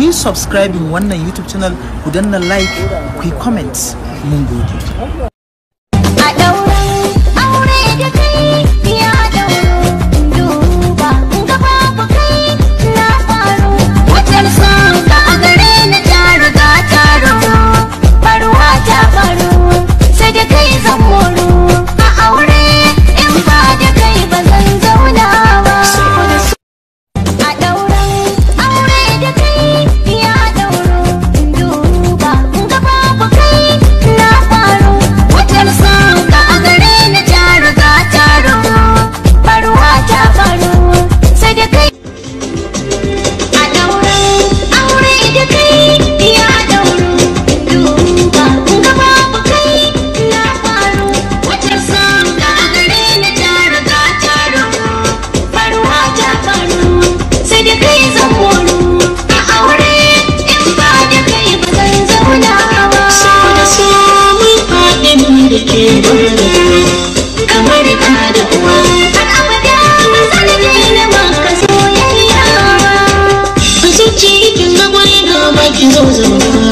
Ku yi subscribing wannan YouTube channel, ku danna like, ku yi comment. Mun gode. A ɗaurin aure da kai ya ɗauro, duba ga babu kai na faru. Wutar son ka a gare ni ta riga ta rabu, faruwa ta faru, sai da kai zan moru. A aure in ba da kai ba zan zauna ba. A ɗaurin aure da kai ya ɗauro, duba ga babu kai na faru. Wutar son ka a gare ni ta riga ta rabu, faruwa ta faru, sai da kai. A ɗaurin aure da kai ya ɗauro, duba ga babu kai na faru. Wutar son ka a gare ni ta riga ta rabu, faruwa ta faru, sai da kai zan moru. A aure in ba da kai ba zan zauna ba. Saboda samun faɗin da ke kamar ɗa da uwa. Har abada ba zan daina maka soyayya ba. A zuci kin ga gwani ga baki zo zauna.